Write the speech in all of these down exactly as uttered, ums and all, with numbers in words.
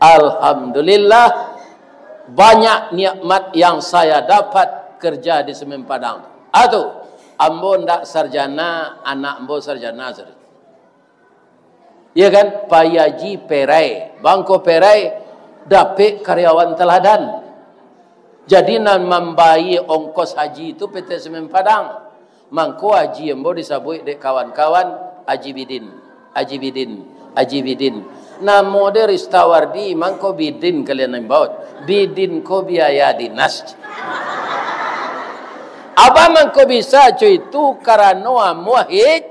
Alhamdulillah, banyak nikmat yang saya dapat kerja di Semen Padang. Atu, ambo ndak sarjana, anak ambo sarjana sudah. Iya kan? Pai haji perai, mangko perai dapek karyawan teladan. Jadi, nan mambayia ongkos haji tu P T Semen Padang. Mangko haji ambo disabuik dek kawan-kawan, Haji Bidin, Haji Bidin, Haji Bidin. Namo de Ristawardi, mangko Bidin kalian nan baot. Bidin ko biaya dinas. Abah mangko bisa co itu karano ambo hij-,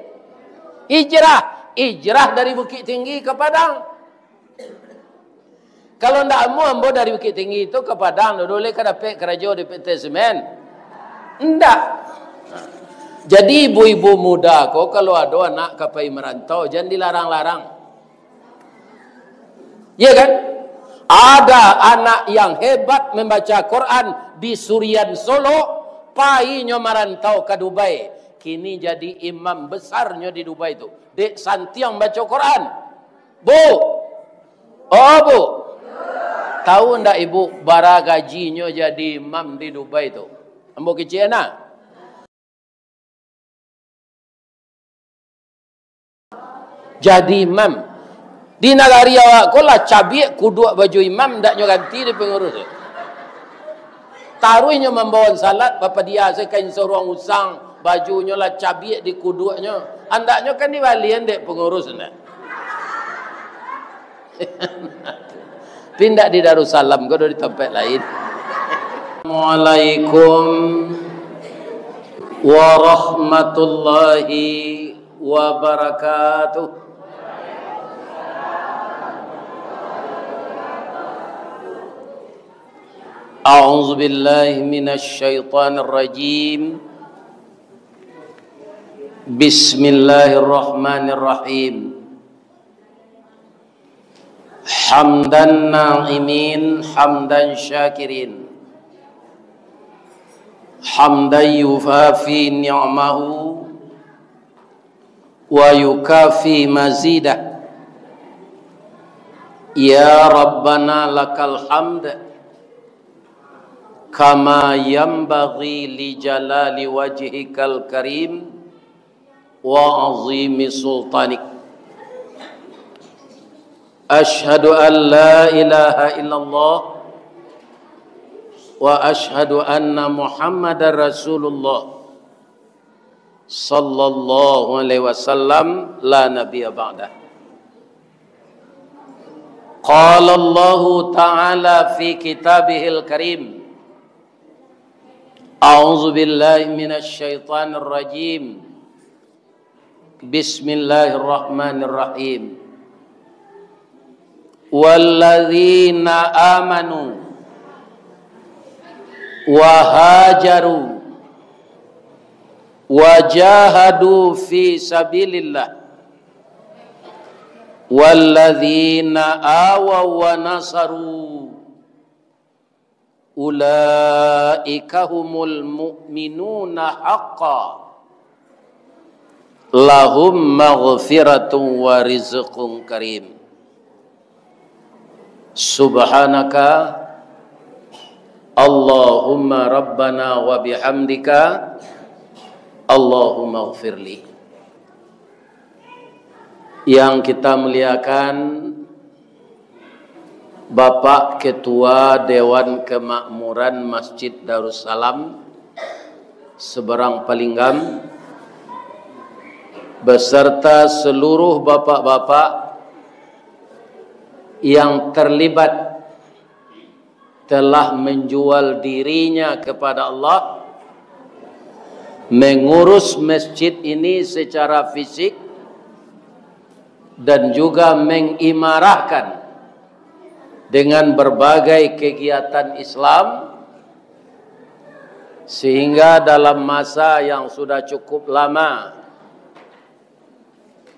hijrah. Hijrah dari Bukittinggi ka Padang. Kalau ndak amuah ambo dari Bukittinggi tu ka Padang, dulu lai ka dapek karajo di P T Semen? Ndak. Jadi, ibu-ibu muda ko, kalau ado anak ka pai marantau, jan dilarang-larang. Iya kan? Ada anak yang hebat membaca Quran di Surian Solo, painyo marantau ka Dubai. Kini jadi imam besarnyo di Dubai tu. Dek santiang baco Quran. Bu! Oh, Bu! Tahu ndak Ibu, bara gajinyo jadi imam di Dubai tu? Ambo kecek nah. Jadi imam. Di nagari awak ko lah cabiak kuduak baju imam, ndaknyo ganti di pengurus. Taruihnyo mambawan salat, bapadia se kain saruang usang, bajunyo lah cabiak di kuduaknyo. Andaknyo kan dibalian dek pengurus, ndak? Pindah di Darussalam, ko di tampek lain. Assalamualaikum warahmatullahi wabarakatuh. A'udzubillahi minasyaitonirrajim. Bismillahirrahmanirrahim. Hamdan na'imin, hamdan syakirin. Hamdan yuwafi ni'amahu wa yukafi mazidah. Ya Rabbana lakal hamd, kama yanbaghi li jalali wajhikal karim wa azimi sultanik. Asyhadu an la ilaha illallah wa asyhadu anna Muhammadar Rasulullah. Sallallahu alaihi wasallam, la nabiyya ba'dah. Qala Allahu ta'ala fi kitabihil karim. A'udzu billahi minasy syaithanir rajim. Bismillahirrahmanirrahim. Walladzina amanu wa hajaru wa jahadu fi sabilillah, walladzina awaw wa nasaru, ulaika humul mu'minuna haqqan, lahum maghfiratun wa rizqun karim. Subhanaka Allahumma Rabbana wa bihamdika, Allahumma ghfirli. Yang kita muliakan Bapak Ketua Dewan Kemakmuran Masjid Darussalam Seberang Palinggam, beserta seluruh bapak-bapak yang terlibat telah menjual dirinya kepada Allah, mengurus masjid ini secara fisik, dan juga mengimarahkan dengan berbagai kegiatan Islam, sehingga dalam masa yang sudah cukup lama,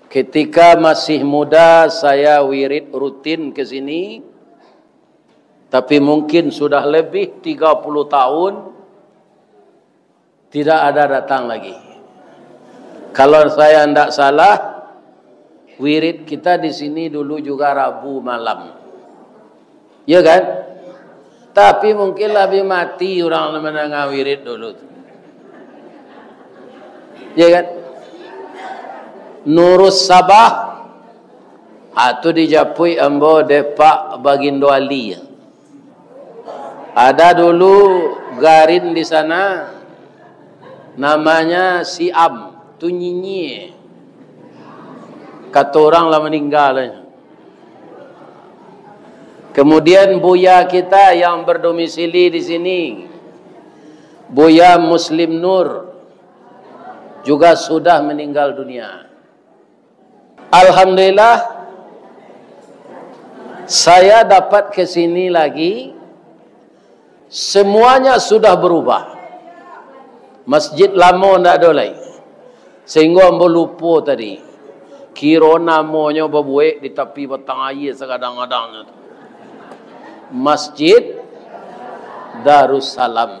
ketika masih muda, saya wirid rutin ke sini, tapi mungkin sudah lebih tiga puluh tahun, tidak ada datang lagi. Kalau saya ndak salah, wirid kita di sini dulu juga Rabu malam. Ya kan? Tapi mungkin lah bi mati urang nan mandanga wirid dulu tu. Ya kan? Nurus Sabah, ah, tu dijapuik ambo dek Pak Bagindo Ali. Ada dulu garin di sana, namanya Siam, tu nyinyie. Kato urang lah maningga lah. Kemudian buya kita yang berdomisili di sini, Buya Muslim Nur, juga sudah meninggal dunia. Alhamdulillah, saya dapat ke sini lagi, semuanya sudah berubah. Masjid lamo ndak ado lai. Sehinggo ambo lupo tadi. Kiro namonyo babuek di tapi batang aia sagadang-gadangnyo tu. Masjid Darussalam.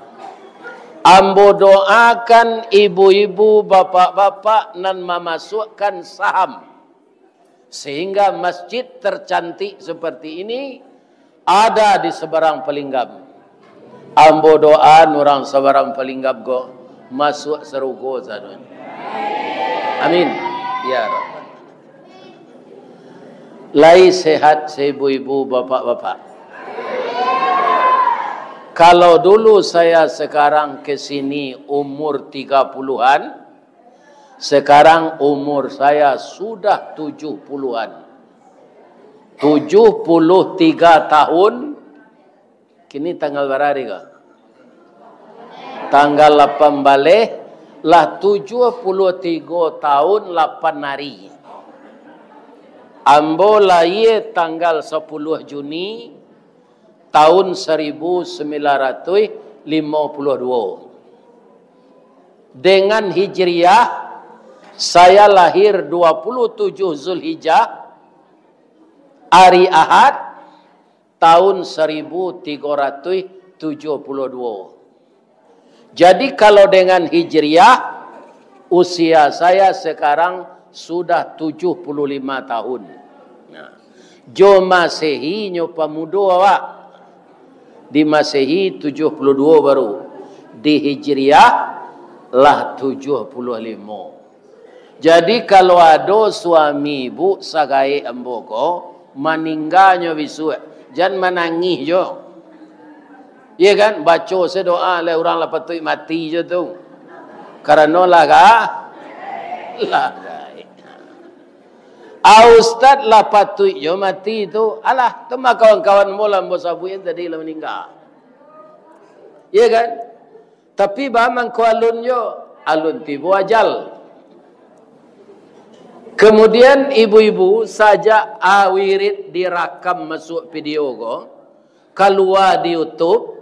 Ambo doakan ibu-ibu, bapak-bapak nan mamasukkan saham, sehingga masjid tercantik seperti ini ada di Seberang Palinggam. Ambo doaan urang Seberang Palinggam ko masuak sarugo sadonyo. Amin. Ya Rabbal. Lai sehat saibu-ibu, bapak-bapak? Kalau dulu saya sekarang ke sini umur tiga puluhan, sekarang umur saya sudah tujuh puluhan. Tujuh puluh tiga tahun. Kini tanggal bara hari ko? Tanggal lapan baleh, lah tujuh puluh tigo tahun lapan hari. Ambo lahia tanggal sapuluah Juni tahun saribu sambilan ratuih limo puluah duo. Dengan Hijriah, saya lahir dua puluh tujuh Zulhijjah, hari Ahad, tahun saribu tigo ratuih tujuah puluah duo. Jadi, kalau dengan Hijriah, usia saya sekarang sudah tujuh puluh lima tahun. Nah, jo Masehi nyo pamudo awak. Di Masehi tujuah puluah duo baru. Di Hijriah lah tujuah puluah limo. Jadi, kalau ado suami ibu sagaek ambo ko, maningganyo bisuak, jan manangih jo. Iya kan? Baco se doa, lah urang lah patuik mati jo tu. Karano lah ga-, lah gaek. Ah, ustaz lah patuik jo mati tu. Alah, tu mah kawan-kawan ambo lah ambo sabuik tadi lah maningga. Iya kan? Tapi baa mangko alun jo, alun tibo ajal. Kemudian ibu-ibu, sajak a wirid dirakam masuak video ko, kalua di YouTube,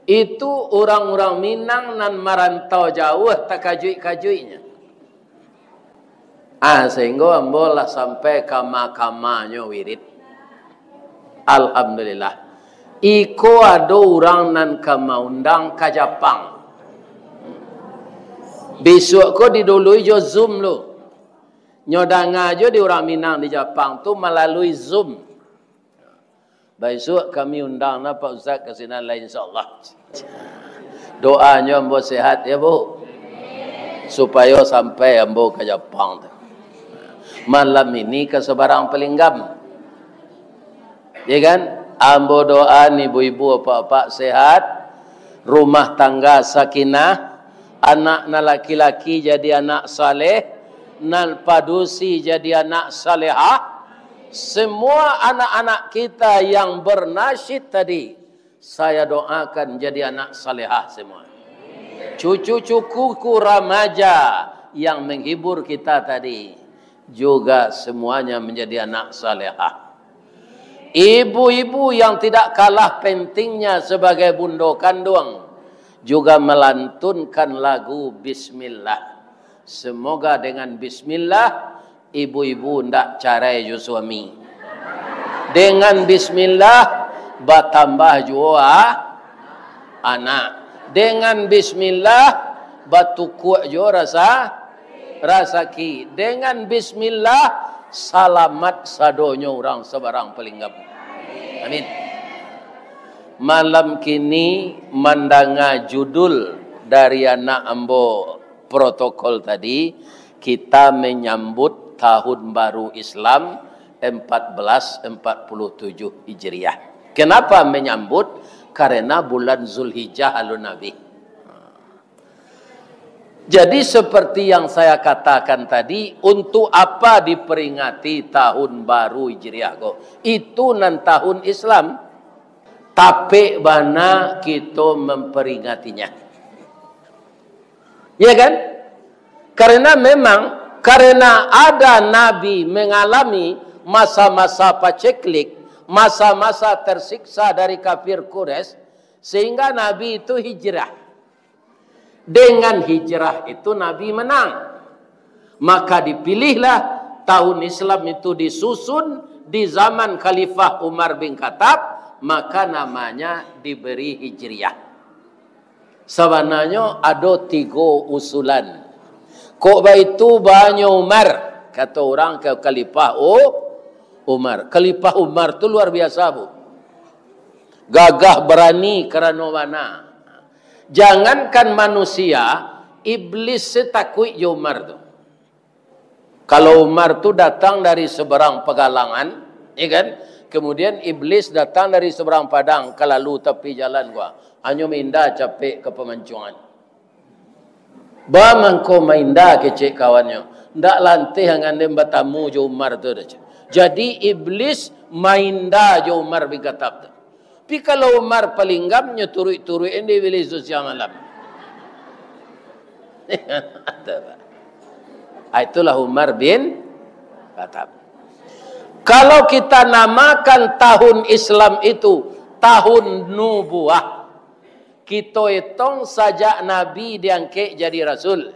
itu urang-urang Minang nan marantau jauah takajuik-kajuiknyo. Ah, sahinggo ambo lah sampai kama-kamanyo wirid. Alhamdulillah. Iko ado urang nan ka maundang ka Japang. Bisuak ko didului jo Zoom lu. Nyo danga jo di urang Minang di Japang tu malalui Zoom. Baisuak kami undang nah Pak Ustaz ka sinan lai, insyaallah. Doanyo ambo sehat ya, Bu. Supayo sampai ambo ka Japang tu. Malam ini ka Sabarang Palinggam. Ya kan? Ambo doaan ibu-ibu, apak-apak sehat, rumah tangga sakinah, anak nan laki-laki jadi anak saleh, nan padusi jadi anak salehah. Semua anak-anak kita yang bernasyid tadi, saya doakan jadi anak salehah semua. Cucu-cucuku remaja yang menghibur kita tadi juga semuanya menjadi anak salehah. Ibu-ibu yang tidak kalah pentingnya sebagai bundo kanduang juga melantunkan lagu Bismillah. Semoga dengan Bismillah, ibu-ibu ndak carai jo suami. Dengan Bismillah, batambah juo a-, anak. Dengan Bismillah, batukuak juo rasa, rasaki. Dengan Bismillah, salamat sadonyo urang Sabarang Palinggam. Amin. Malam kini mandanga judul dari anak ambo protokol tadi, kita menyambut tahun baru Islam empat belas empat puluh tujuh Hijriah. Kenapa menyambut? Karena bulan Zulhijjah alun abih. Jadi, seperti yang saya katakan tadi, untuk apa diperingati tahun baru Hijriah ko? Itu nan tahun Islam. Tapek bana kito memperingatinya. Ya kan? Karena memang, karena ada Nabi mengalami masa-masa paceklik, masa-masa tersiksa dari kafir Quraisy, sehingga Nabi itu hijrah. Dengan hijrah itu Nabi menang. Maka dipilihlah tahun Islam itu disusun di zaman Khalifah Umar bin Khattab, maka namanya diberi Hijriah. Sabananyo ado tigo usulan. Kok baitu banyo Umar, kato urang ka Khalifah U-, Umar. Khalifah Umar tu luar biasa, Bu. Gagah barani karano bana. Jangankan manusia, iblis se takuik jo Umar tu. Kalau Umar tu datang dari seberang pagalangan, ya kan? Kemudian iblis datang dari seberang padang, ka lalu tapi jalan gua. Hanyo mainda capek ka pamancuangan. Ba mangko mainda kecek kawannyo. Ndak lanteh angan den batamu jo Umar tu doh. Jadi iblis mainda jo Umar bin Khattab tu. Tapi kalau Umar palinggam, nyo turuik-turuik ende iblis tu siang malam. Ah, itulah Umar bin Khattab. Kalau kita namakan tahun Islam itu tahun nubuah, kito etong sajak Nabi diangkek jadi rasul.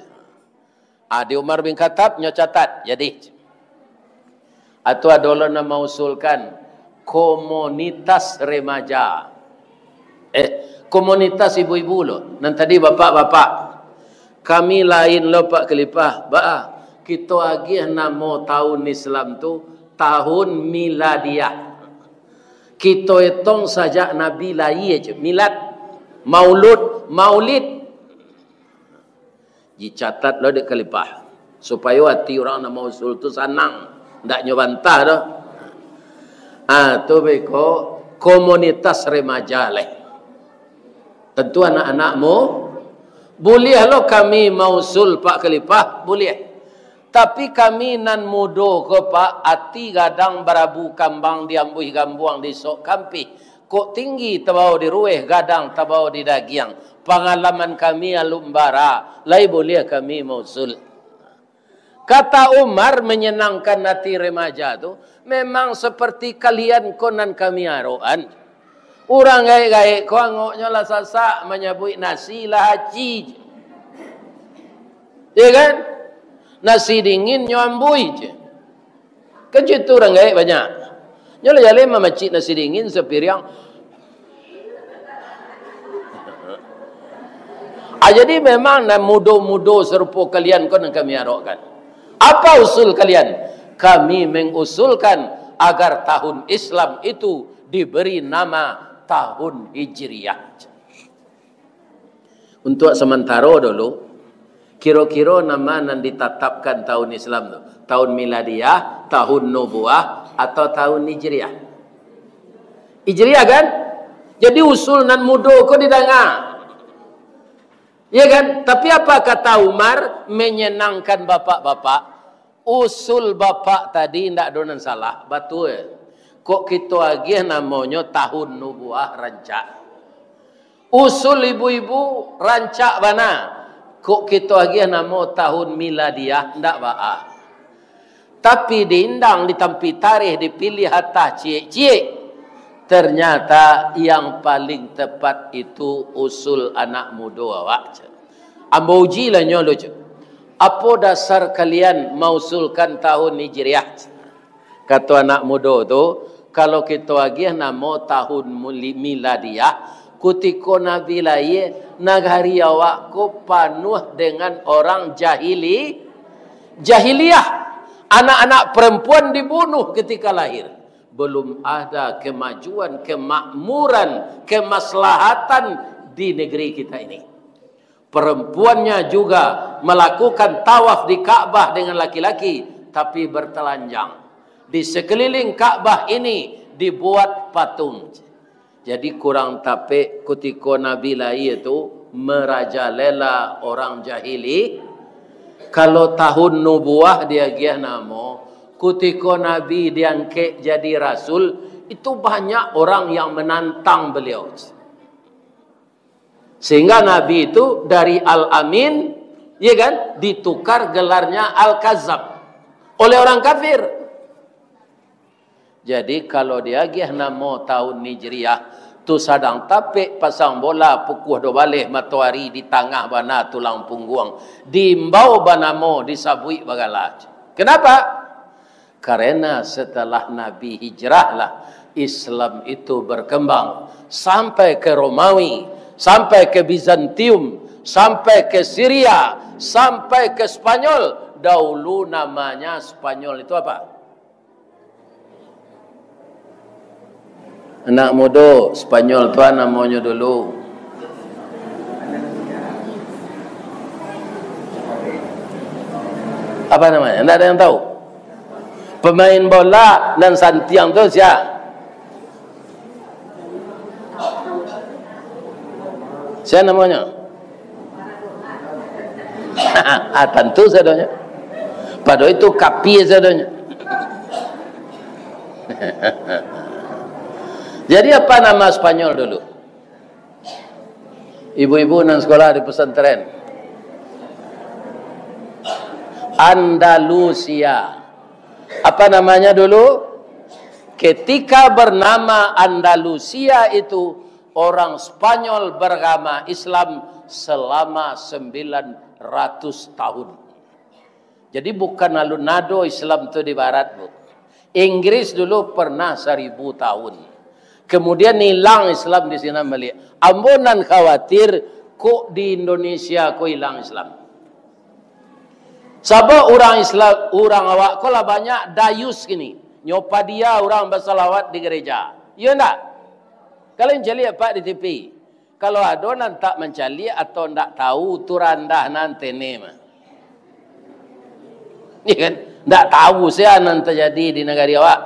Ah, di Umar bin Khattab, nyo catat, jadi. Atau ado lo nan mausulkan komunitas remaja. Eh, komunitas ibu-ibu lo. Nan tadi bapak-bapak. Kami lain lo, Pak Khalifah. Ba, kito agiah namo tahun Islam tu tahun miladiah. Kito etong sajak Nabi lahia je. Milad, maulud, maulid. Dicatat lo dek Khalifah, supayo ati urang nan mausul tu sanang, ndak nyo bantah doh. Ah, tu beko komunitas remaja leh. Tentu anak-anak mu-, buliah lo kami mausul, Pak Khalifah, buliah. Tapi kami nan mudo ko, Pak, ati gadang barabu kambang, diambuih gambuang di sok kampih. Kok tinggi tabao di ruweh, gadang tabao di dagiang. Pangalaman kami alun bara, lai buliah kami mausul. Kata Umar menyenangkan hati remaja tu, memang seperti kalian ko nan kami arokan. Urang gaek-gaek ko angoknyo lah sasak, manyabuik nasi lah aci. Ya kan? Nasi dingin nyo ambuih je. Kan cito urang gaek banyak. Nyo lah jaleh mamacik nasi dingin sapiriang. Ah, jadi memang nan mudo-mudo sarupo kalian ko nan kami arokkan. Apa usul kalian? Kami mengusulkan agar tahun Islam itu diberi nama tahun Hijriah. Untuak samantaro dulu, kiro-kiro nama nan ditatapkan tahun Islam tu? Tahun miladiah, tahun nubuah, atau tahun hijriah? Hijriah kan? Jadi usul nan mudo ko didanga. Ya kan? Tapi apa kata Umar menyenangkan bapak-bapak? Usul bapak tadi ndak ado nan salah, batua. Kok kito agiah namonyo tahun nubuah rancak. Usul ibu-ibu rancak bana. Kok kito agiah namo tahun miladiah, ndak baa. Tapi diindang, ditampi tarikh, dipiliah atah ciek-ciek. Ternyata yang paling tepat itu usul anak mudo awak. Ambo uji lah nyo lo, cek. Apo dasar kalian mausulkan tahun Hijriah? Kato anak mudo tu, kalau kito agiah namo tahun muli-, miladiah, kutiko Nabi lahia, nagari awak ko panuah dengan orang jahili-, jahiliah. Anak-anak perempuan dibunuh ketika lahir. Belum ada kemajuan, kemakmuran, kemaslahatan di negeri kita ini. Perempuannya juga melakukan tawaf di Ka'bah dengan laki-laki, tapi bertelanjang. Di sekeliling Ka'bah ini dibuat patung. Jadi, kurang tapek kutiko Nabi lahia tu, merajalela orang jahili. Kalau tahun nubuah diagiah namo, kutiko Nabi diangkek jadi rasul, itu banyak orang yang menantang beliau. Sehingga Nabi itu dari Al-Amin, ya kan, ditukar gelarnya Al-Kazab oleh orang kafir. Jadi, kalau diagiah namo tahun Hijriah, tu sadang tapek pasang bola, pukua duo baleh matoari di tangah bana tulang pungguang, diimbau banamo, disabuik bagala. Kenapa? Karena setelah Nabi hijrah lah Islam itu berkembang sampai ke Romawi, sampai ke Bizantium, sampai ke Syria, sampai ke Spanyol. Dahulu namanya Spanyol itu apa? Anak mudo, Spanyol tu namonyo dulu. Apa namanya? Ndak ada yang tahu. Pemain bola nan santiang tu sia? Sia namonyo? Ah, tantu sadonyo. Padahal itu kapia sadonyo. Jadi, apa nama Spanyol dulu? Ibu-ibu nan sekolah di pesantren. Andalusia. Apa namanya dulu? Ketika bernama Andalusia itu, orang Spanyol beragama Islam selama sembilan ratus tahun. Jadi, bukan alun ado Islam tu di barat, Bu. Inggris dulu pernah saribu tahun. Kemudian hilang Islam di sinan baliak. Ambo nan khawatir, kok di Indonesia ko hilang Islam. Sabab urang Islam, urang awak ko lah banyak dayus kini. Nyo padia urang basalawat di gereja. Iyo ndak? Kalian caliak, Pak, di T V. Kalau ado nan tak mancaliak atau ndak tahu, tu randah nan tene mah. Iya kan? Ndak tahu sia nan terjadi di nagari awak.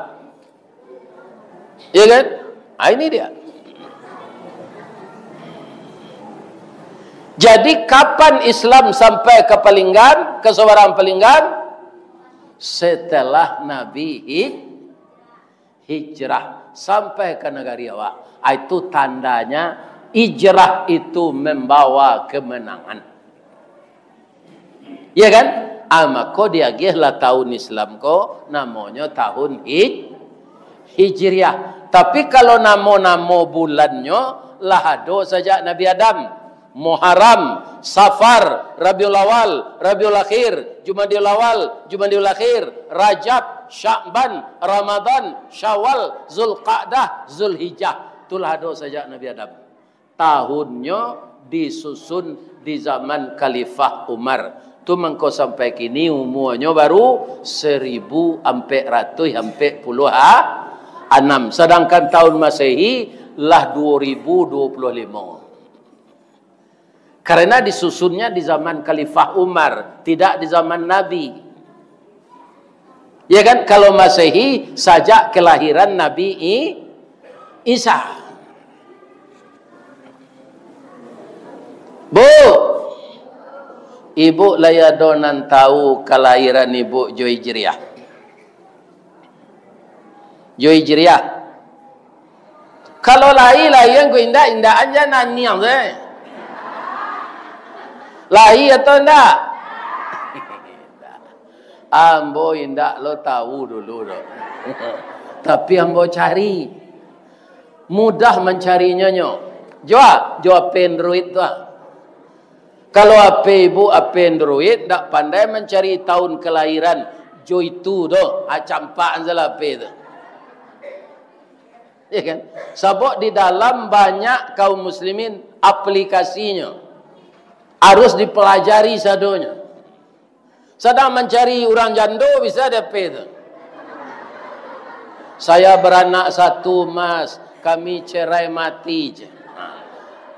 Iya kan? Ah, ini dia. Jadi, kapan Islam sampai ka Palinggan, ka Sabarang Palinggan? Setelah Nabi hi-, hijrah sampai ka nagari awak. Ah, itu tandanya hijrah itu membawa kemenangan. Iya kan? Ah, mako diagiahlah tahun Islam ko, namonyo tahun Hij-, Hijriah. Tapi kalau namo-namo bulannyo lah ado sajak Nabi Adam. Muharram, Safar, Rabiul Awal, Rabiul Akhir, Jumadiul Awal, Jumadiul Akhir, Rajab, Sya'ban, Ramadan, Syawal, Zulqa'dah, Zulhijjah. Itulah ado sajak Nabi Adam. Tahunnyo disusun di zaman Khalifah Umar. Tu mangko sampai kini umuanyo baru saribu ampek ratuih ampek puluah anam. Sadangkan tahun Masehi lah duo ribu duo puluah limo. Karena disusunnya di zaman Khalifah Umar, tidak di zaman Nabi. Ya kan? Kalau Masehi, sajak kelahiran Nabi I-, Isa. Bu, ibu lai ado nan tahu kelahiran ibu jo Hijriah? Jo Hijriah. Kalau lai, lai angku indak, indak aja naniang tu, eh. Lai atau indak? Ambo indak lo tahu dulu doh. Tapi ambo cari. Mudah mancarinyo nyo. Jo a, jo H P Android tu ah. Kalau H P ibu H P Android, ndak pandai mancari tahun kelahiran, jo itu doh, ah, campak salah H P tu. Ya kan? Sabab di dalam banyak kaum muslimin aplikasinyo. Harus dipelajari sadonyo. Sadang mancari urang jando bisa di H P tu. Saya beranak satu, Mas. Kami cerai mati je.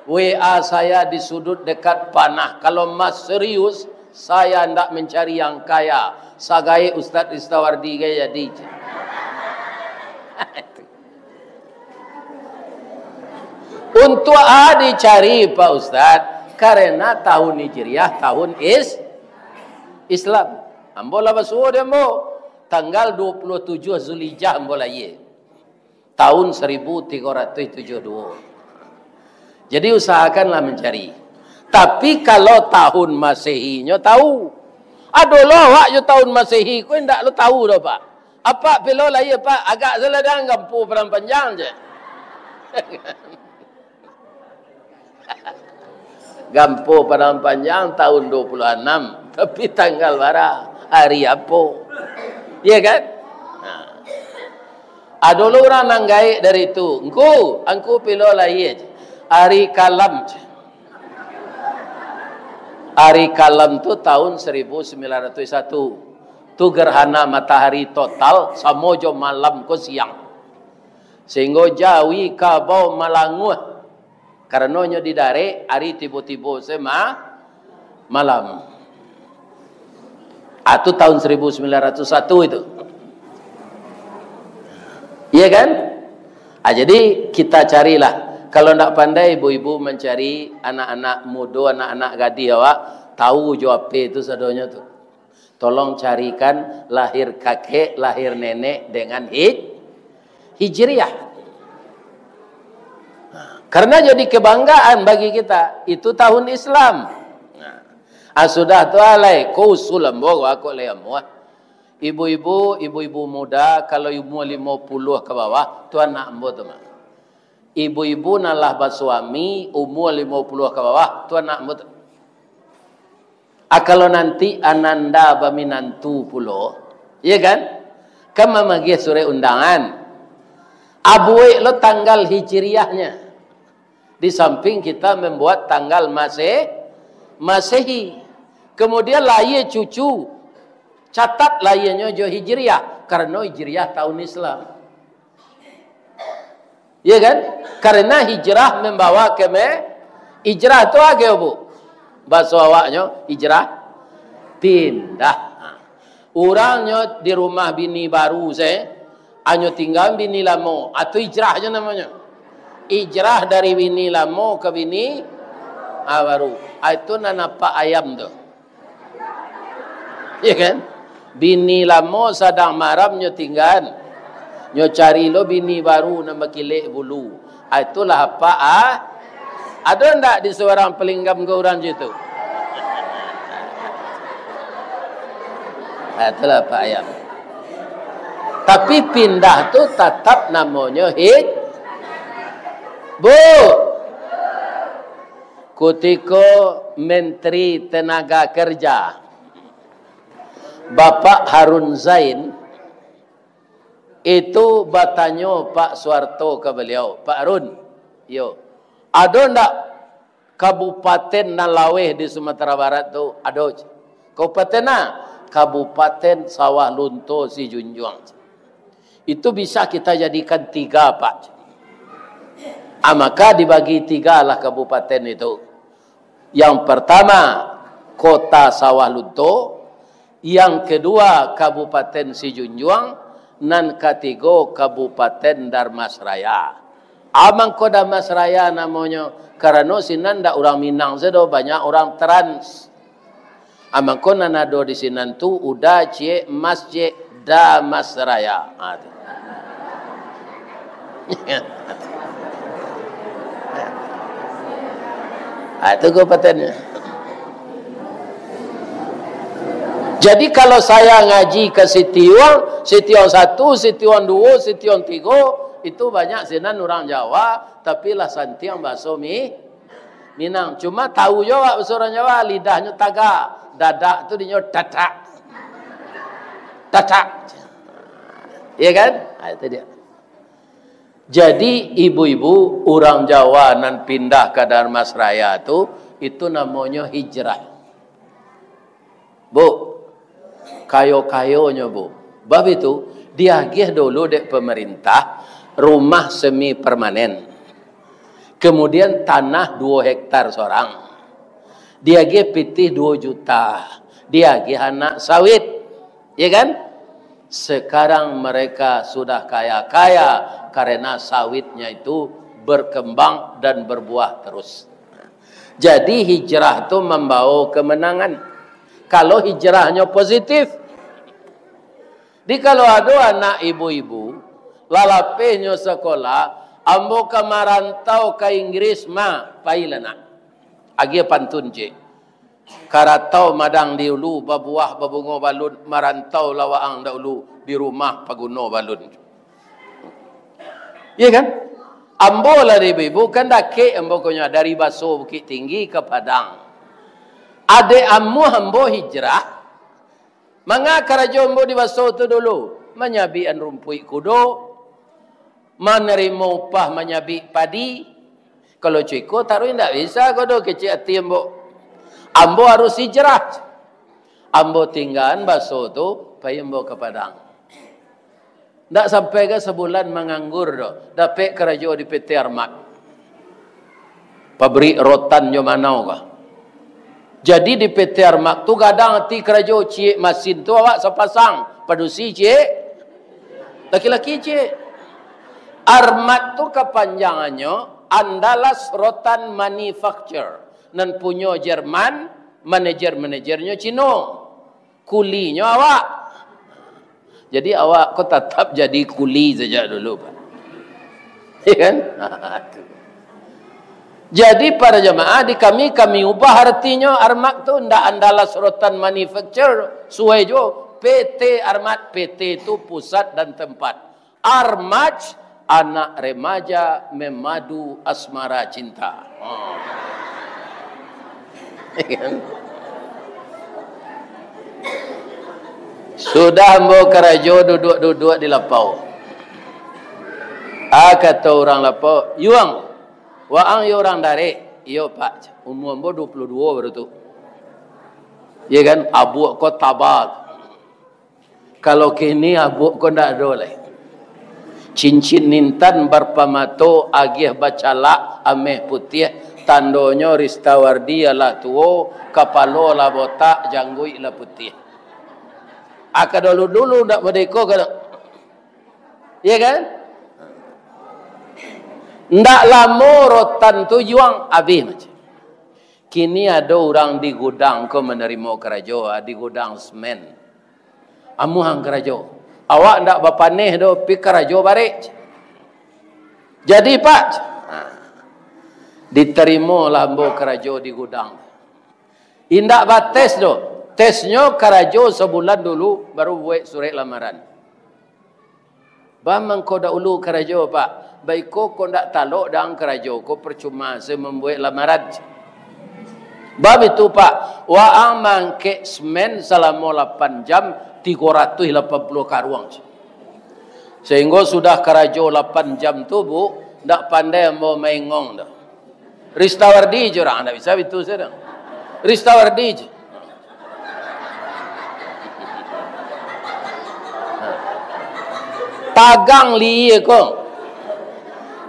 W A saya di sudut dekat panah. Kalau Mas serius, saya ndak mencari yang kaya. Sagae Ustaz Ristawardi gaya jadi je. Untuk a dicari, Pak Ustaz, karena tahun Hijriah, tahun is-, Islam. Ambo lah basuo di ambo. Tanggal dua puluh tujuh Zulhijjah ambo lahia. Tahun seribu tiga ratus tujuh puluh dua. Jadi usahakanlah mencari. Tapi kalau tahun Masehinyo tahu. Ado lo awak jo tahun Masehi ko indak lo tahu doh, Pak. Apak pilo lahia, Pak? Agak saladang Gampo Padang Panjang je. Gampo Padang Panjang tahun dua puluh enam, tapi tanggal bara? Hari apo? Iya kan? Nah. Ado lo urang nan gaek dari tu. Ngku, angku pilo lahia? Hari Kalam. Hari Kalam tu tahun seribu sembilan ratus satu. Tu gerhana matahari total, samo jo malam ko siang. Sehinggo jawi kabau malanguah. Karano nyo didarek, ari tibo-tibo se ma-, malam. Ah, tu tahun seribu sembilan ratus satu itu. Iya kan? Ah, jadi kita carilah. Kalau ndak pandai ibu-ibu mancari anak-anak mudo, anak-anak gadih awak, tahu jo ape tu sadonyo tu. Tolong carikan lahir kakek, lahir nenek dengan hij-, Hijriah. Karena jadi kebanggaan bagi kita, itu tahun Islam. Nah, ah, sudah tu alai, ko usul ambo, ko lai ambo, ah. Ibu-ibu, ibu-ibu muda, kalau umua limo puluah ka bawah, tu anak ambo tu, Mak. Ibu-ibu nan lah basuami, umua limo puluah ka bawah, tu anak ambo tu. Ah, kalau nanti ananda baminantu pulo, iya kan? Kan mamagiah surek undangan. Ah, buek lo tanggal hijriahnyo. Di samping kita membuat tanggal Mase-, Masehi. Kemudian lahia cucu, catat lahianyo jo hijriah, karano hijriah tahun Islam. Iya kan? Karena hijrah membawa keme-, hijrah tu apo, Bu? Baso awaknyo, hijrah pindah. Ha. Urang nyo di rumah bini baru se, anyo tingga bini lamo, atau hijrah je namonyo. Hijrah dari bini lamo ka bini, ah, baru. Ah, itu nan apak ayam tu. Iya kan? Bini lamo sadang maram nyo tinggaan. Nyo cari lo bini baru nan bakilek bulu. Ah, itulah apak, ah. Ado ndak di Subarang Pelinggam ko urang cak itu? Ah, itulah apak ayam. Tapi pindah tu tatap namonyo hij-, Bu. Kutiko Menteri Tenaga Kerja, Bapak Harun Zain, itu batanyo Pak Suharto ka baliau, "Pak Harun, iyo, ado ndak kabupaten nan laweh di Sumatera Barat tu?" "Ado." "Kabupaten a?" "Kabupaten Sawah Lunto Sijunjuang." Itu bisa kita jadikan tiga, Pak. Ah, maka dibagi tigalah kabupaten itu. Yang pertama, Kota Sawah Lunto, yang kedua, Kabupaten Sijunjuang, nan katigo, Kabupaten Darmasraya. Ah, mangko Darmasraya namonyo, karano sinan ndak urang Minang se doh, banyak urang Trans. Ah, mangko nan ado di sinan tu, Uda, Ciek, Mas, Ciek, Damasraya. Ah, tu. Ah, tu kabupatennyo. Jadi, kalau saya ngaji ka Sitiuang, Sitiuang satu, Sitiuang duo, Sitiuang tigo, itu banyak sinan urang Jawa, tapi lah santiang baso Mi-, Minang. Cuma tahu jo awak baso urang Jawa, lidahnyo tagak. Dadak tu dinyo tatak. Tatak. Iya kan? Ah, itu dia. Jadi, ibu-ibu, urang Jawa nan pindah ka Darmasraya tu, itu namonyo hijrah. Bu, kayo-kayonyo, Bu. Bab itu, Diagiah dulu dek pemerintah rumah semi permanen. Kemudian tanah duo hektar sorang. Diagiah pitih duo juta. Diagiah anak sawit. Ya kan? Sekarang mereka sudah kaya-kaya karena sawitnya itu berkembang dan berbuah terus. Jadi hijrah tu mambawa kemenangan. Kalau hijrahnyo positif. Di kalau ado anak ibu-ibu, lalapehnyo sekolah, ambo ka marantau ka Inggris ma, pailah nak. Agiah pantun ciek. Karatau madang di ulu, babuah babungo balun, marantau lah waang dahulu, di rumah paguno balun. Iya kan? Ambo lah di ibu kan dakek ambo konyo dari Baso Bukittinggi ka Padang. Adek amuah ambo hijrah, manga karajo ambo di Baso tu dulu, manyabikan rumpuik kudo, manarimo upah manyabik padi. Kalau cuko taruih indak bisa ko do kecek ati ambo. Ambo harus hijrah. Ambo tinggaan Baso tu, pai ambo ka Padang. Ndak sampai ka sabulan manganggur do, dapek karajo di P T Armat. Pabrik rotan jo manau ka. Jadi di P T Armat tu gadang ati karajo ciek masin tu awak sapasang, padusi ciek, laki-laki ciek. Armat tu kapanjangannyo Andalas Rotan Manufacture, nan punyo Jerman, manajer-manajernyo Cino. Kulinyo awak. Jadi awak ko tatap jadi kuli sajak dulu, Pak. Ya kan? Jadi para jamaah, di kami, kami ubah artinyo Armat tu, ndak Andalas Rotan Manufacture, suai jo P T Armat, P T tu pusat dan tempat. Armaj, anak remaja memadu asmara cinta. Oh. Sudah ambo karajo duduak-duduak di lapau. Ah, kato urang lapau, "Yuang, waang yo urang darek?" "Iyo, Pak." "Umua ambo duo puluah duo baru tu." Iya kan? Abuak ko taba. Kalau kini abuak ko ndak ado lai. Cincin intan barpamato, agiah bacalak, ameh putiah, tandonyo Ristawardi alah tuo, kapalo lah botak, jangguik lah putiah. Aka dulu-dulu ndak merdeka ka. Iya kan? Ndak lamo rotan tu juang, abih macam. Kini ado urang di gudang ko manarimo karajo, ah, di gudang semen. Amuah ang karajo. Awak ndak bapaneh doh, pi karajo barek. Jadi, Pak, ha, ditarimolah ambo karajo di gudang. Indak bates doh. Tesnyo karajo sabulan dulu, baru buek surek lamaran. Ba mangko dahulu karajo, Pak. Baiko ko ndak talok dang karajo ko, percuma se mambuek lamaran. Bab itu, Pak, waang mangkek semen salamo lapan jam, tigo ratuih lapan puluah karuang. Sehinggo sudah karajo lapan jam tu, Bu, ndak pandai ambo maengong doh. Ristawardi je urang, ndak bisa bitu sajo. Ristawardi je. Tagang lihia ko.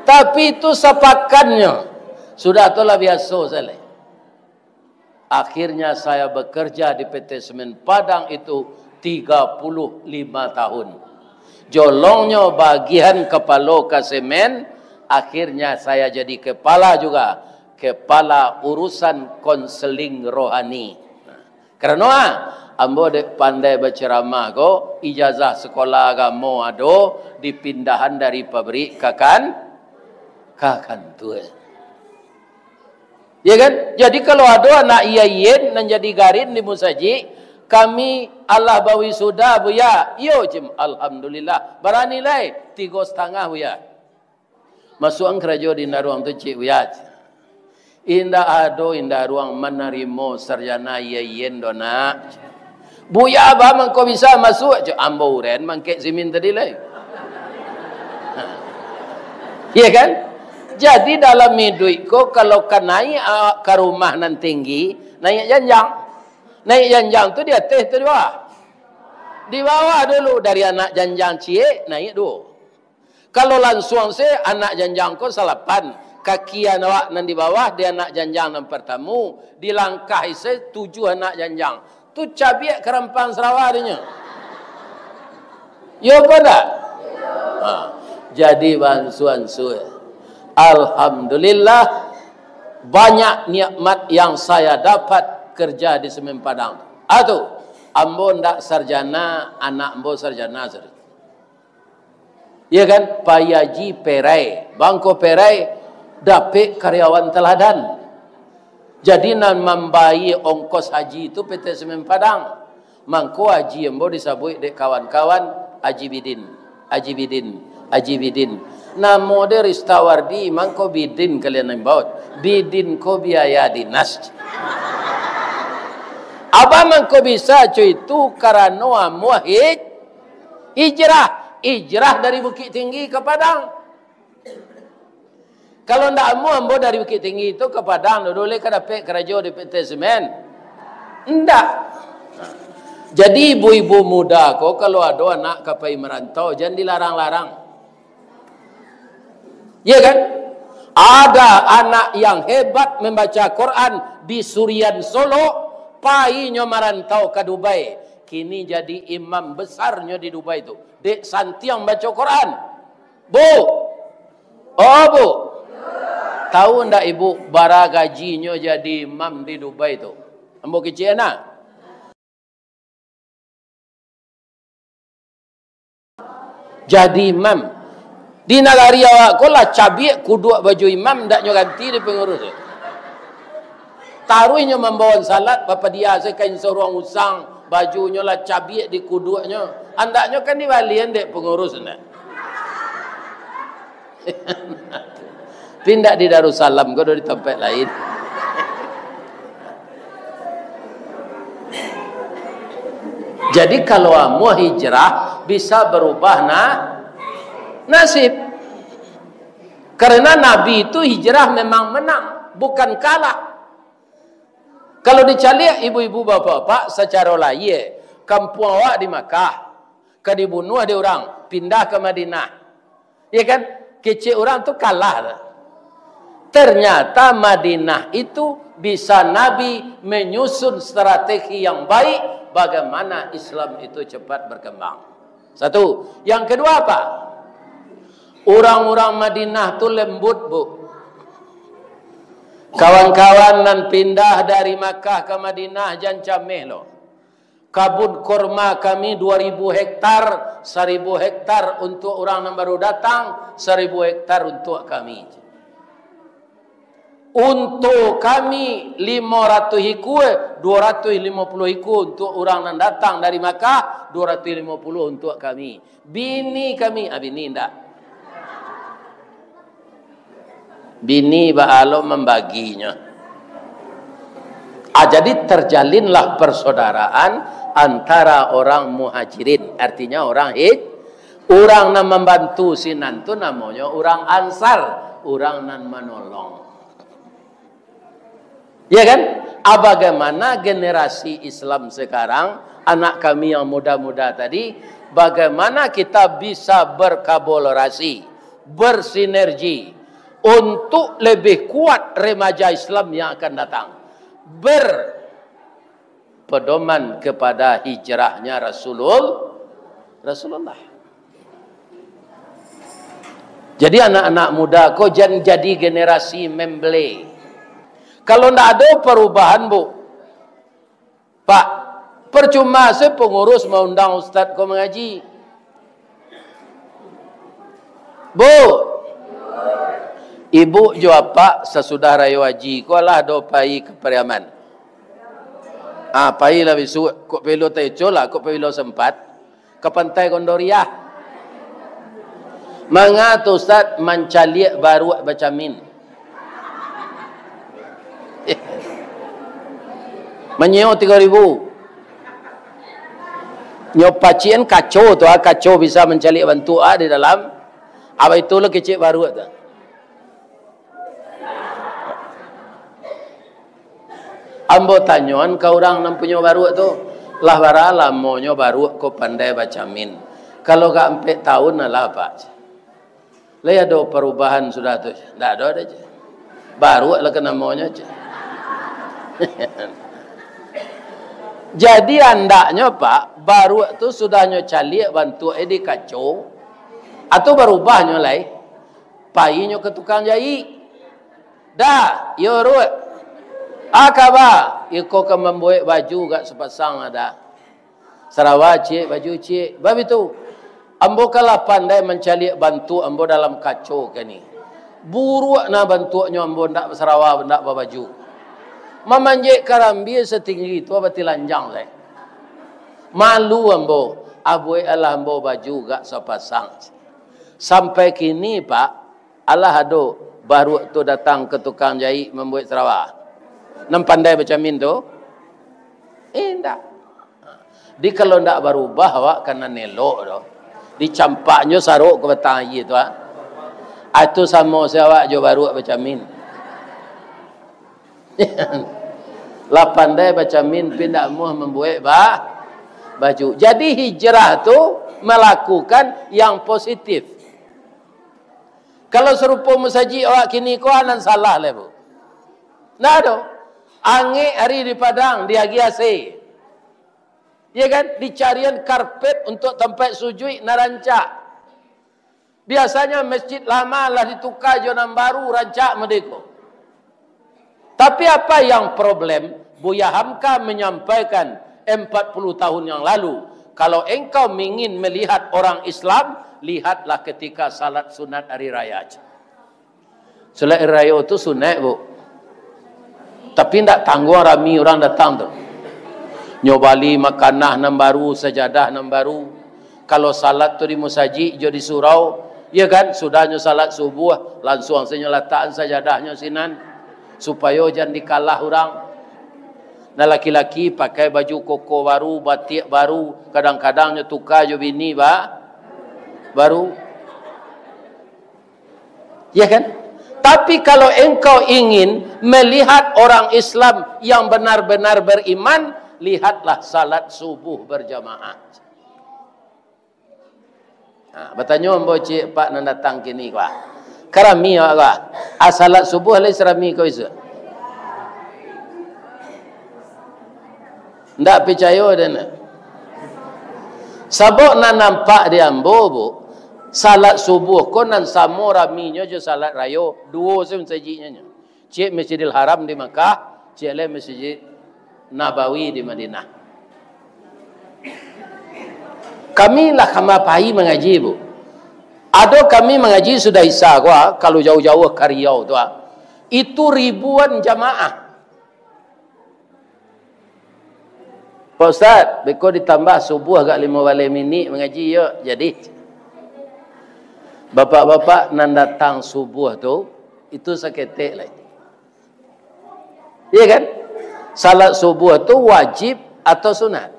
Tapi itu sapakannyo. Sudah tu lah biaso sajo. Akhirnya saya bekerja di P T Semen Padang itu tiga puluh lima tahun. Jolongnyo bagian kapalo ka semen, akhirnya saya jadi kepala juga, kepala urusan konseling rohani. Karano, ah, ambo dek pandai baceramah ko, ijazah sekolah agamo ado, dipindahan dari pabrik ka kan-, ka kantua. Ya kan? Jadi, kalau ado anak I A I N nan jadi garin di musajik, "Kami alah bawisuda, Buya." "Iyo, Cim." "Alhamdulillah." "Bara nilai?" "Tigo satangah, Buya." "Masuakan karajo di indaruang tu, ciek, Buya." "Indak ado indaruang manarimo sarjana I A I N doh, Nak." "Buya, ba mangko bisa masuak?" "Cak ambo uren mangkek simin tadi lai." Iya kan? Jadi dalam iduik ko, kalau ka naiak, ah, ka rumah nan tinggi, naiak janjang. Naiak janjang tu di ateh tu di bawah. Di bawah dulu, dari anak janjang ciek, naik duo. Kalau lansuang se, anak janjang ko salapan, kaki awak nan di bawah di anak janjang nan partamo, dilangkahi se tujuah anak janjang. Tu cabiak karampang sarawa dinyo. Yo apo ndak? Ha. Jadi baansua-ansua. Alhamdulillah, banyak nikmat yang saya dapat kerja di Semen Padang. Atu, ambo ndak sarjana, anak ambo sarjana sudah. Iya kan? Pai haji perai, bangko perai, dapek karyawan teladan. Jadi nan mambayia ongkos haji tu P T Semen Padang. Mangko haji ambo disabuik dek kawan-kawan, Haji Bidin, Haji Bidin, Haji Bidin. Namo de Ristawardi, mangko Bidin kalian nan baot. Bidin ko biaya dinas. Abah mangko bisa co itu karano amuah hij-, hijrah. Hijrah dari Bukittinggi ka Padang. Kalau ndak amuah ambo dari Bukittinggi tu ka Padang, dulu lai ka dapek karajo di P T Semen? Ndak. Jadi ibu-ibu muda ko, kalau ado anak ka pai marantau, jan dilarang-larang. Iya kan? Ada anak yang hebat membaca Quran di Surian Solok, pai nyo marantau ka Dubai. Kini jadi imam besar nyo di Dubai tu. Dek santiang baco Quran. Bu! Oh, Bu! Tahu ndak Ibu bara gajinyo jadi imam di Dubai tu? Ambo kecek nah. Jadi imam. Di nagari awak ko lah cabiak kuduak baju imam, ndak nyo ganti di pangurus. Taruih nyo mambawan salat, bapadia se kain saruang usang, bajunyo lah cabiak di kuduaknyo. Andaknyo kan dibalian dek pangurus, ndak? Pindah di Darussalam ko, di tampek lain. Jadi, kalau amuah hijrah, bisa berubah na-, nasib. Karena Nabi itu hijrah memang menang, bukan kalah. Kalau dicaliak ibu-ibu, bapak-bapak, sacaro lahia, kampuang awak di Makkah, ka dibunuah dek urang, pindah ka Madinah. Ya kan? Kecek urang tu kalah. Ternyata Madinah itu bisa Nabi menyusun strategi yang baik bagaimana Islam itu cepat berkembang. Satu. Yang kedua apa? Urang-urang Madinah tu lembut, Bu. Kawan-kawan nan pindah dari Makkah ka Madinah, jan cameh lo. Kabun korma kami dua ribu hektar, saribu hektar untuk urang nan baru datang, saribu hektar untuk kami. Unta kami lima ratus ikua, dua ratus lima puluh ikua untuk urang nan datang dari Makkah, dua ratus lima puluh untuk kami. Bini kami, ah, bini indak. Bini baa lo mambaginyo. Ah, jadi terjalinlah persaudaraan antara orang Muhajirin, artinya orang hij-, urang nan mambantu sinan tu namonyo urang Ansar, urang nan manolong. Ya kan? Ah, bagaimana generasi Islam sekarang, anak kami yang muda-muda tadi, bagaimana kita bisa berkolaborasi, bersinergi untuk lebih kuat remaja Islam yang akan datang? Berpedoman kepada hijrahnya Rasulul-, Rasulullah. Jadi, anak-anak muda ko jan jadi generasi memble. Kalau ndak ado perubahan, Bu, Pak, percuma se pengurus maundang ustaz ko mangaji. Bu, ibu jo apak sasudah rayo haji ko lah do pai ka Pariaman. Ah, pailah bisuak, kok pilo teco lah, kok pilo sempat. Ka Pantai Gondoriah. Manga tu, Ustaz, mancaliak baruak bacamin. Manyeo tigo ribu. Nyo pacian kaco tu, ah, kaco bisa mancaliak bantuak, ah, di dalam. Abah itu lo kecek baruak tu. Ambo tanyoan ka urang nan punyo baruak tu, Lah bara lamonyo baruak ko pandai bacamin? Kalau gak ampek tahun lah, Pak. Lai ado parubahan sudah tu? Ndak ado doh. Baruak lah ka namonyo, ceh. Jadi andaknyo, Pak, baruak tu sudahnyo caliak bantuak di kaco, atau barubahnyo lai, painyo ka tukang jahik. Dah, iyo Ruak. Ah, kaba, iko ka mambuek baju gak sapasang dah. Sarawa ciek, baju ciek. Bab itu, ambo kan lah pandai mancaliak bantuak ambo dalam kaco kini. Buruak nah bantuaknyo, ambo ndak basarawa, ndak babaju. Mamanjek karambia satinggi tu batilanjang lai. Malu ambo, abuek alah ambo baju gak sapasang. Sampai kini, Pak, alah ado baruak tu datang ka tukang jahik mambuek sarawa? Nan pandai bacamin tu? Indak. Di kalau ndak barubah awak ka nan elok tu. Dicampaknyo sarok ka batang aia tu, ah. Ah, tu samo se awak jo baruak bacamin. Lah pandai bacamin, pi ndak amuah mambuek ba-, baju. Jadi hijrah tu melakukan yang positif. Kalau sarupo musajik awak kini ko, a nan salah lai, Bu? Ndak ado. Angek ari di Padang, diagiah A C. Ya kan? Dicarian karpet untuak tampek sujuik nan rancak. Biasanya masjid lama lah dituka jo nan baru, rancak mode ko. Tapi apa yang problem? Buya Hamka menyampaikan empat puluh tahun yang lalu, kalau engkau ingin melihat orang Islam, lihatlah ketika salat sunat hari raya. Salat hari raya tu sunat, Bu. Tapi ndak tangguang rami urang datang tu. Nyo bali makanah nan baru, sajadah nan baru. Kalau salat tu di musajik jo di surau, ya kan, sudahnyo salat subuah, lansuang se nyo latakan sajadahnyo sinan, supayo jan dikalah urang. Nan laki-laki pakai baju koko baru, batiak baru, kadang-kadang nyo tuka jo bini ba-, baru. Ya kan? Tapi kalau engkau ingin melihat orang Islam yang benar-benar beriman, lihatlah salat subuh berjamaah. Ha, batanyo ambo ciek Pak nan datang kini ko, ah. Ka rami awak ko, ah. Ah, salat subuh lai sarami ko isuak. Ndak picayo den. Sabab nan nampak di ambo, Bu, salat subuh ko nan samo raminyo jo salat rayo, duo se masajiknyo nyo. Ciek Masjidil Haram di Makkah, ciek lai Masjid Nabawi di Madinah. Kami lah kama pai mangaji, Bu. Ado kami mangaji sudah Isya ko, ah, kalau jauah-jauah ka Riau tu, ah. Itu ribuan jamaah. "Pak Ustaz, beko ditambah subuh agak limo baleh minik mangaji, yo." Jadi, bapak-bapak nan datang subuh tu, itu saketek lai. Iya kan? Salat subuh tu wajib atau sunat?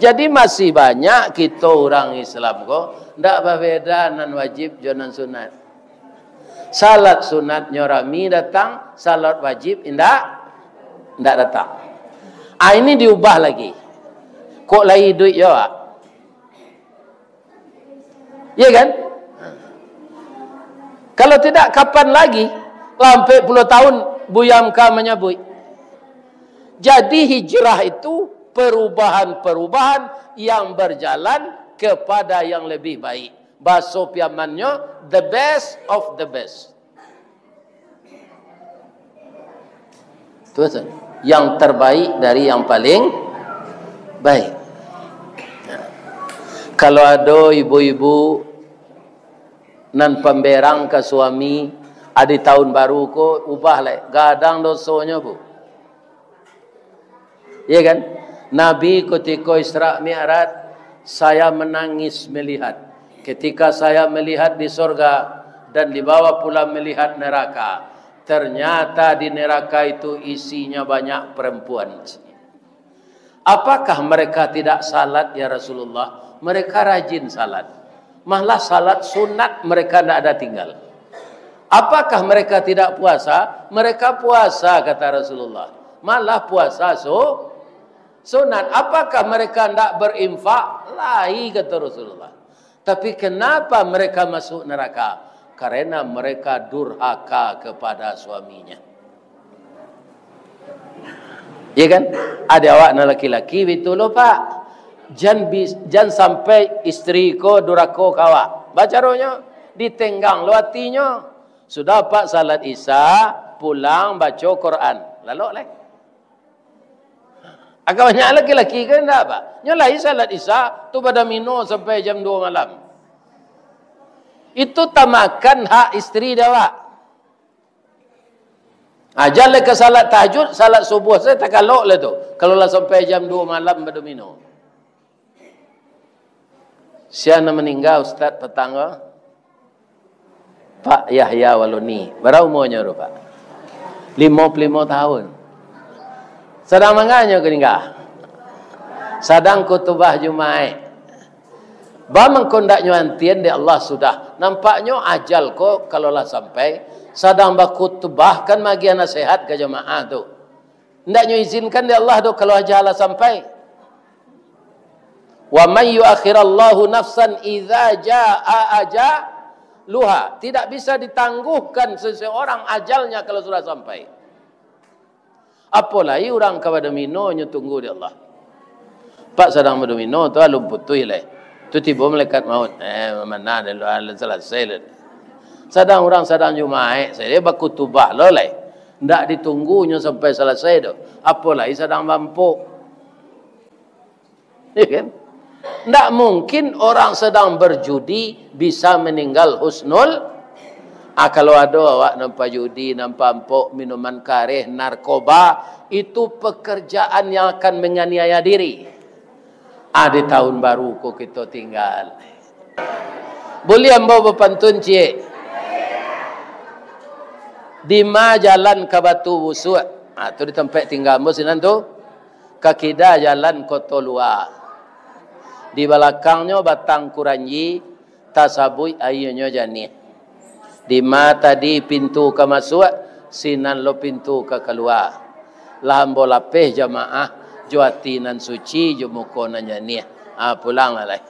Jadi, masih banyak kito urang Islam ko ndak babeda nan wajib jo nan sunat. Salat sunatnyo rami datang, salat wajib indak, indak datang. Ah, ini diubah lagi. Kok lai iduik yo, Wak? Iya kan? Kalau tidak, kapan lagi? Lah ampek puluah tahun Buya Hamka manyabuik. Jadi, hijrah itu perubahan-perubahan yang berjalan kepada yang lebih baik. Baso Piamannyo, the best of the best. Tu, tu. Yang terbaik dari yang paling baik. Kalau ado ibu-ibu nan pamberang ka suami, ah, di tahun baru ko, ubah lai. Gadang dosonyo, Bu. Iya kan? Nabi kutiko Isra Mi'raj, "Saya menangis melihat. Ketika saya melihat di sorga dan dibawa pulang melihat neraka, ternyata di neraka itu isinya banyak perempuan." "Apakah mereka tidak salat, ya Rasulullah?" "Mereka rajin salat. Malah salat sunat mereka tidak ada tinggal." "Apakah mereka tidak puasa?" "Mereka puasa," kata Rasulullah. "Malah puasa su-, Sunat, apakah mereka ndak berinfak? Lai, kata Rasulullah. Tapi kenapa mereka masuk neraka? Karena mereka durhaka kepada suaminya. Ya kan? Ada awak nan laki-laki bitu lo, Pak. Jan bis-, jan sampai isteri ko durako ka awak. Bacaronyo, ditenggang lo atinyo. Sudah, Pak, salat Isya, pulang baco Quran. Lalok lai. Agak banyak laki-laki kan ndak, Pak? Nyo lai salat Isya, tu badomino sampai jam dua malam. Itu tamakan hak isteri dek awak. Aja lai ka salat tahajud, salat subuh sajo takalok lah tu. Kalau lah sampai jam dua malam badomino. Sia nan maningga, Ustaz, patang ko? Pak Yahya Waloni. Bara umuanyo tu, Pak? Limo puluah limo tahun. Sadang manga nyo maningga? Sadang khutubah Jumaik. Ba mangko ndaknyo antian dek Allah sudah. Nampaknyo ajal ko kalau lah sampai, sadang bakhutubah kan magiah nasihat ka jamaah tu. Ndaknyo izinkan dek Allah doh kalau ajal lah sampai. "Wa may yuakhirallahu nafsan idza jaa ajaluha." Tidak bisa ditangguhkan seseorang ajalnya kalau sudah sampai. Apo lai urang ka badomino nyo tunggu dek Allah. Pak sadang badomino tu alun putuih lai. Tu tibo malaikat maut. Eh, mana dah lu, alun salasai lai. Sadang urang sadang Jumaik sajo, bakhutubah lo lai. Ndak ditunggunyo sampai salasai doh. Apo lai sadang bampuk. Ya kan? Ndak mungkin orang sadang berjudi bisa meninggal husnul. Ah, kalau ado awak nan pajudi, nan pampok, minuman kareh, narkoba, itu pekerjaan yang akan menganiaya diri. Ah, di tahun baru ko kito tinggal. Buliah ambo bapantun ciek? Dima jalan ka Batu Busuak? Ah, tu di tampek tingga ambo sinan tu. Ka kida jalan Koto Lua. Di balakangnyo batang kuranji, tasabuik aianyo janiah. Dima tadi pintu ka masuak, sinan lo pintu ka kalua. Lah ambo lapeh jamaah, jo ati nan suci, jo muko nan janiah. Ah, pulanglah lai.